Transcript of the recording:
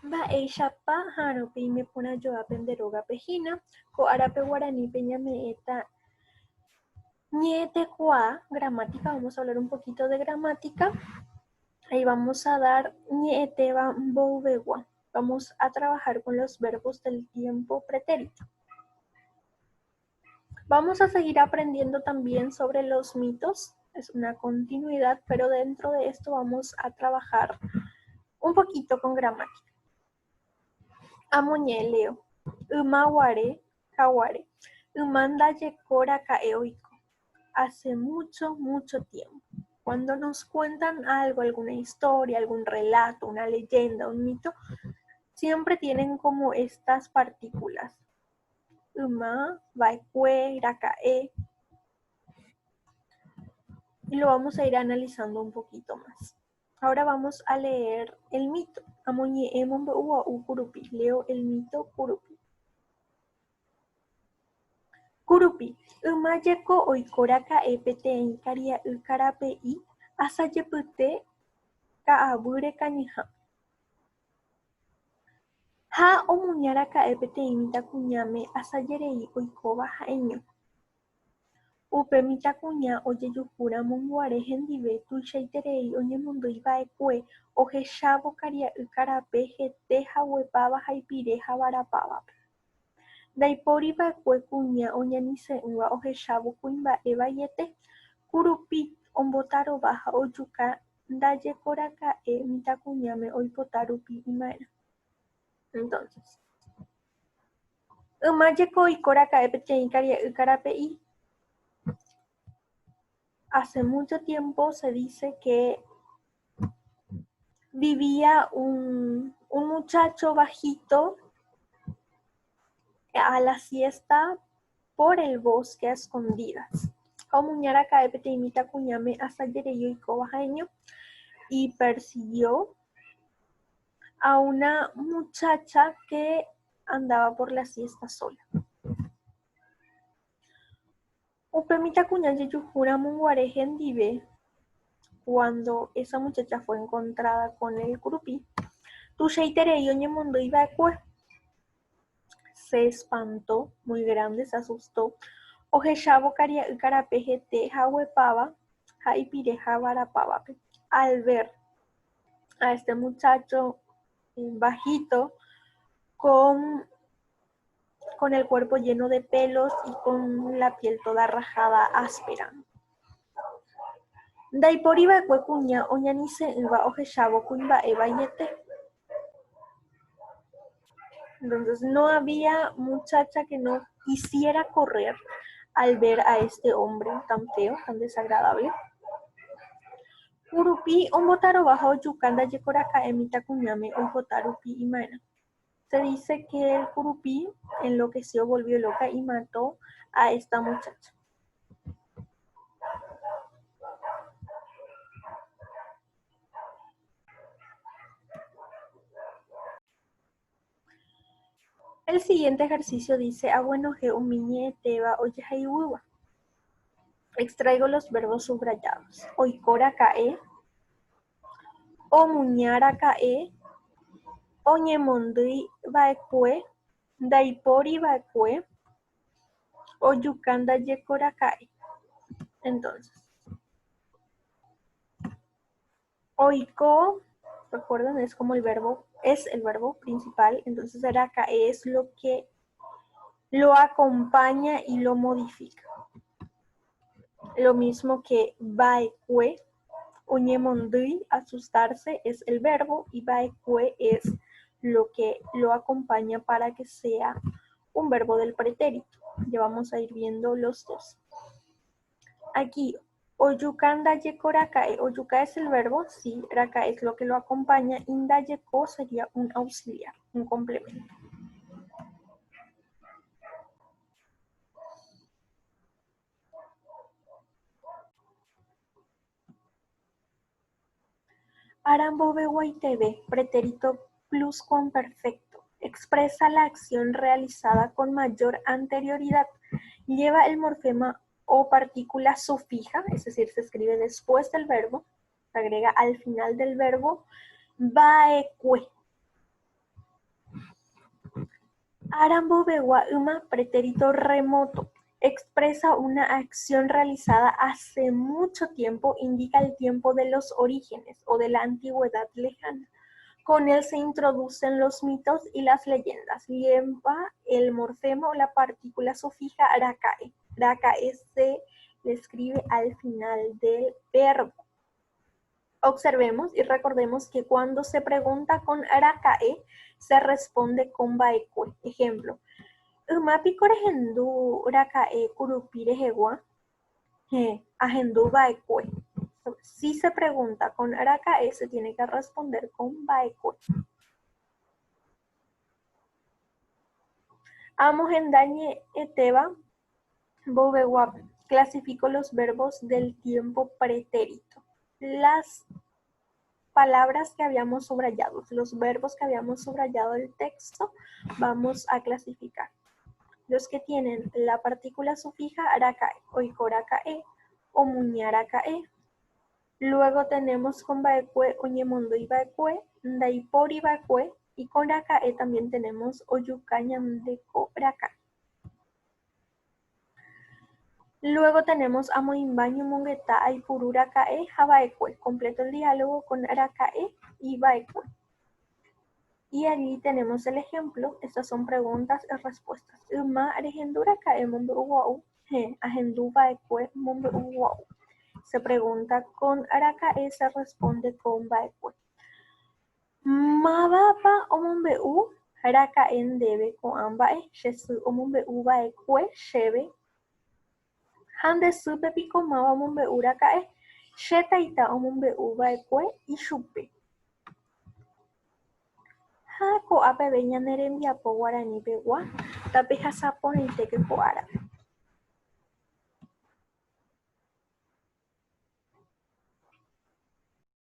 Mba'éichapa ha'arõ peime porã joa pende rógape hína, ko árape guaranípe ñame'ẽta ñe'ẽtekuaa, gramática, vamos a hablar un poquito de gramática, ahí vamos a dar ñe'ẽtéva mboyvegua, vamos a trabajar con los verbos del tiempo pretérito. Vamos a seguir aprendiendo también sobre los mitos, es una continuidad, pero dentro de esto vamos a trabajar un poquito con gramática. Amoñe'ẽ leo. Yma guare, jaguare. Yma ndajeko raka'e oiko. Hace mucho, mucho tiempo. Cuando nos cuentan algo, alguna historia, algún relato, una leyenda, un mito, siempre tienen como estas partículas. Yma, va'ekue, raka'e. Y lo vamos a ir analizando un poquito más. Ahora vamos a leer el mito. Amoñe'ẽ mombe'ugua'u Kurupi. Leo el mito Kurupi. Kurupi, yma jeko oiko raka'e peteĩ karia'y karape'i asajepyte ka'avýre kañyha. Ha omuña raka'e peteĩ mitãkuñáme asajerei oikóva ha'eño. Upe mitãkuña ojejuhúramo guare hendive tuichaiterei oñemondýi va'ekue ohechávo karia'y karape hete haguepáva ha ipire havarapávape. Ndaipóri va'ekue kuña oñanise'ỹva ohechávo kuimba'e vaiete, kurupi ombotarova ha ojuka ndajekoraka'e mitãkuñáme oipota rupi imba'erã. Entonces, yma jeko oiko raka'e peteĩ karia'y karape'i. Hace mucho tiempo se dice que vivía un, un muchacho bajito a la siesta por el bosque a escondidas. Ha omuña raka'e peteĩ mitãkuñáme asajerei oikóva ha'eño y persiguió a una muchacha que andaba por la siesta sola. Upe mitãkuña jejuhúramo guare hendive, cuando esa muchacha fue encontrada con el kurupi, tuichaiterei oñemondýi va'ekue. Se espantó muy grande, se asustó, ohechávo karia'y karape hete haguepáva ha ipire havarapávape. Al ver a este muchacho bajito con con el cuerpo lleno de pelos y con la piel toda rajada, áspera. Ndaipóri va'ekue kuña oñanise'ỹva ohechávo kuimba'e vaiete. Entonces no había muchacha que no quisiera correr al ver a este hombre tan feo, tan desagradable. Kurupi ombotarova ha ojuka ndajekoraka'e mitãkuñáme oipota rupi imaerã. Se dice que el Kurupí enloqueció, volvió loca y mató a esta muchacha. El siguiente ejercicio dice aguenohẽ umi ñe'ẽtéva ojehaiguýva. Extraigo los verbos subrayados. Oiko raka'e, Omuña raka'e oñemondýi va'ekue, ndaipóri va'ekue, ojuka ndajekoraka'e. Entonces, oiko, recuerden, es como el verbo, es el verbo principal, entonces raka'e es lo que lo acompaña y lo modifica. Lo mismo que va'ekue, oñemondýi, asustarse, es el verbo y va'ekue es lo que lo acompaña para que sea un verbo del pretérito. Ya vamos a ir viendo los dos. Aquí, ojuka ndajeko raka'e. Ojuka es el verbo, sí, raka'e es lo que lo acompaña. Y ndajeko sería un auxiliar, un complemento. Aramboveguaiteve, pretérito pluscuamperfecto, expresa la acción realizada con mayor anterioridad. Lleva el morfema o partícula sufija, es decir, se escribe después del verbo, se agrega al final del verbo, va'ekue. Ára mboyvegua yma pretérito remoto. Expresa una acción realizada hace mucho tiempo, indica el tiempo de los orígenes o de la antigüedad lejana. Con él se introducen los mitos y las leyendas. Lleva el morfema o la partícula sufija raka'e. Raka'e se le escribe al final del verbo. Observemos y recordemos que cuando se pregunta con raka'e, se responde con va'ekue. Ejemplo, Yma piko rehendu raka'e kurupi rehegua? Heẽ, ahendu va'ekue. Si se pregunta con raka'e, se tiene que responder con va'ekue. Amohenda ñe'ẽtéva mboyveguápe. Clasifico los verbos del tiempo pretérito. Las palabras que habíamos subrayado, los verbos que habíamos subrayado del texto, vamos a clasificar. Los que tienen la partícula sufija raka'e, oikoraka'e o muñaraka'e. Luego tenemos con va'ekue, oñemondýi va'ekue, ndaipóri va'ekue, y con raka'e también tenemos ojuka ñandeko raka'e. Luego tenemos amoĩmba ñomongeta aipuru raka'e ha va'ekue. Completo el diálogo con raka'e y va'ekue. Y allí tenemos el ejemplo. Estas son preguntas y respuestas. Yma rehendu raka'e mombe'ugua'u. Heẽ, ahendu va'ekue mombe'ugua'u. Se pregunta con raka'e, se responde con va'ekue. Mávapa omombe'u raka'e ndéve ko'ã mba'e che sy omombe'u va'ekue chéve ha nde sýpe piko máva omombe'u raka'e che taita omombe'u va'ekue ichupe. Ha ko'a peve ñane rembiapo guarani pegua tapehasa porãitéke ko árape.